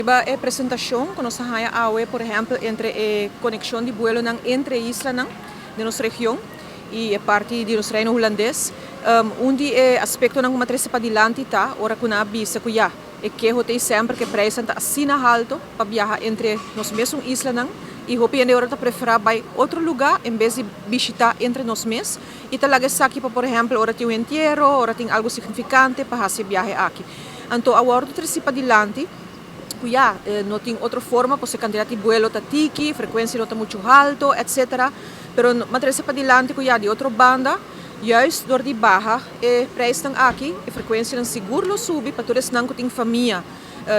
Riba e presentashon ku nos a haña awe, por ehèmpel entre e konekshon di buelonan entre e islanan den nos region i e parti di nos Reino Hulandes, un di e aspektonan ku mi a trese padilanti ta ora ku nan a bisa ku ya, e keho ta ei semper ku e preisnan ta asina halto pa biaha entre nos mesun islanan i hopi hende ora ta preferá bai otro lugá en bes di bishitá entre nos mes i ta laga esaki pa por ehèmpel ora tin un entiero, ora tin algu signifikante pa hasi e biahe aki. Anto a wòrdu trese padilanti ku ya no tin otro forma pasobra e kantidat di buelo ta tiki, frekuensia no ta muchu halto, etsetera. Pero m'a trese padilanti ku ya di otro banda, juist dor di baha e preisnan aki, e frekuensianan sigur lo subi pa tur esnan ku tin famia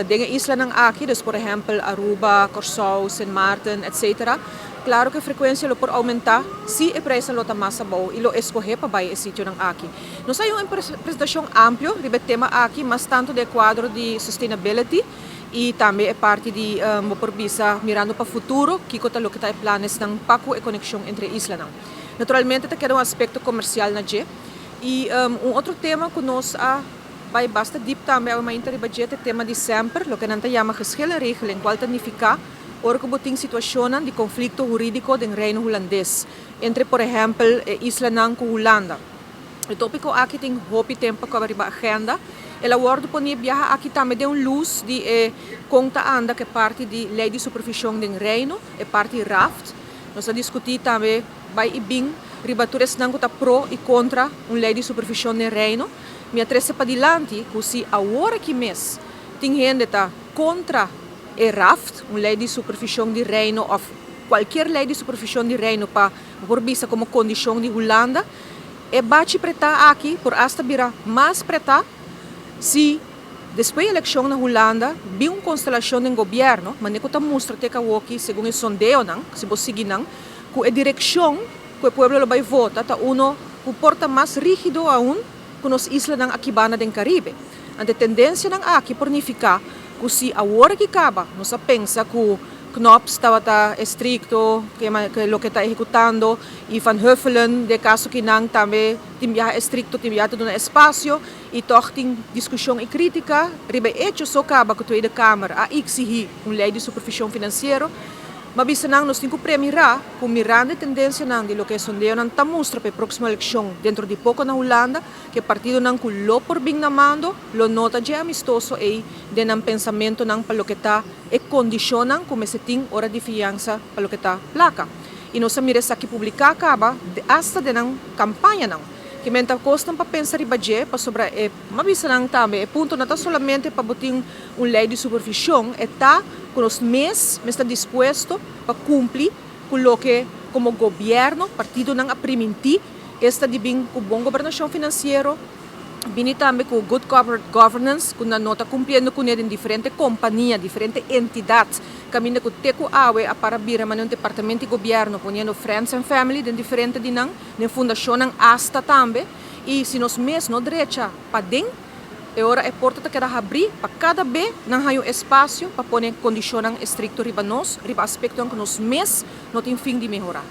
den e islanan aki, dus por ehèmpel Aruba, Kòrsou, Sint Maarten, etsetera. Klaro ku e frekuensia lo por oumentá si e preisnan lo ta mas abou i lo eskohé pa bai e sitionan aki. Nos a un presentashon amplio riba e tema aki, mas tantu den e kuadro di sustainability i tambe e parti di bo por bisa mirando pa futuro kiko ta loke ta e planesnan pa ku e konekshon entre e islanan. Naturalmente ta keda un aspekto komersial na dje. I un otro tema ku nos a bai basta dip tambe awe mainta riba dje ta e tema di semper, loke nan ta yama geschillenregeling, kual ta nifiká ora ku bo tin situashonnan di konflikto hurídiko den Reino Hulandes entre por ehèmpel e islanan ku Hulanda. E tópiko aki tin hopi tempu kaba riba agenda. El a wòrdu pone e biaha aki tambe den un lus di e kon ta anda ku e parti di Lei di Supervishon den Reino, e parti raft. Nos a diskutí tambe bai i bin riba tur esnan ku ta pro i kontra un Lei di Supervishon den Reino. Mi a trese padilanti ku si awor aki mes tin hende ta kontra e raft, un Lei di Supervishon di Reino òf kualkier Lei di Supervishon di Reino pa bo por bisa komo kondishon di Hulanda, E bachi pretá aki por asta bira mas pretá si despues elekshon na Hulanda bin un konstelashon den gobièrnu, manera ku ta mustra te kawoki segun e sondeonan, si bo sigui nan, ku e direkshon ku e pueblo lo bai vota ta uno ku por ta mas rígido aun ku nos islanan aki banda den Karibe. Anto e tendensianan aki por nifiká ku si awor aki kaba nos a pensa ku Knops tabata estrikto ke loke ta ehekutando i Van Huffelen den e kaso kinan tambe tin biaha estrikto, tin biaha ta duna espasio i tòg tin diskushon i krítika riba e echo so kaba ku Tweede Kamer a iksihí un lei di supervishon finansiero. Ma bisa nan nos tin ku premirá ku mirando e tendensianan di loke e sondeonan ta mustra pa e próksimo elekshon dentro di poko na Hulanda ku e partidonan ku lo por bin na mando lo no ta dje amistoso ei den nan pensamentonan pa loke ta e kondishonnan ku mester tin ora di fiansa pa loke ta plaka. I nos a mira esaki publiká kaba asta den nan kampañanan. Ke men ta kosnan pa pensa riba dje pasobra e m'a bisa nan tambe e punto no ta solamente pa bo tin un lei di supervishon, e ta ku nos mes mester ta dispuesto pa kumpli ku loke komo gobièrnu partidonan a primintí, esta di bin ku bon gobernashon finansiero, Bini tambe ku good corporate governance ku nan no ta kumpliendo kuné den diferente kompania, diferente entidat kaminda ku te ku awe a para bira manera un departamento di gobièrnu poniendo friends and family den diferente di nan, den fundashonnan asta tambe. I si nos mes no drecha paden e ora e porta ta keda habrí pa kada be nan haña un espasio pa pone kondishonnan estrikto riba nos, riba aspektonan ku nos mes no tin fin di mehorá.